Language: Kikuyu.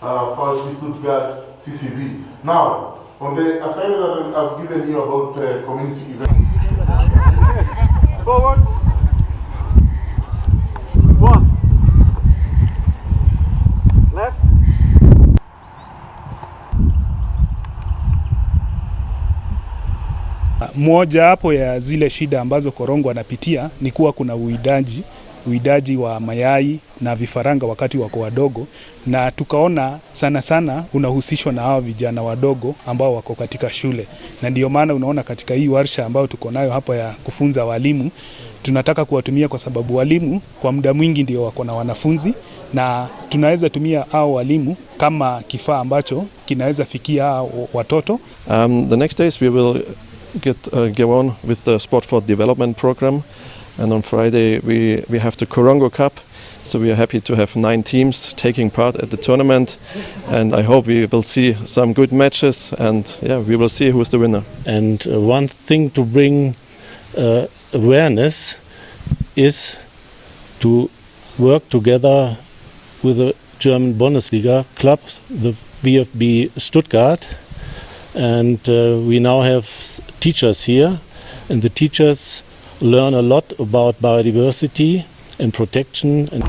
VfB Stuttgart CCV. Now, on the assignment that I've given you about community events. Forward. One. Left. Moja hapo ya zile shida ambazo korongo anapitia ni kuwa kuna uwindaji wa mayai na vifaranga wakati wako wadogo, na tukaona sana sana unahusishwa na hawa vijana wadogo ambao wako katika shule, na ndio maana unaona katika hii warsha ambayo tuko nayo hapa ya kufunza walimu, tunataka kuwatumia kwa sababu walimu kwa muda mwingi ndio wako na wanafunzi, na tunaweza tumia hao walimu kama kifaa ambacho kinaweza fikia hao watoto. The next days we will go on with the Sport for Development program, and on Friday we have the Korongo Cup. So we are happy to have 9 teams taking part at the tournament, and I hope we will see some good matches, and we will see who is the winner. And one thing to bring awareness is to work together with the German Bundesliga club, the VfB Stuttgart, and we now have teachers here, and the teachers learn a lot about biodiversity and protection. And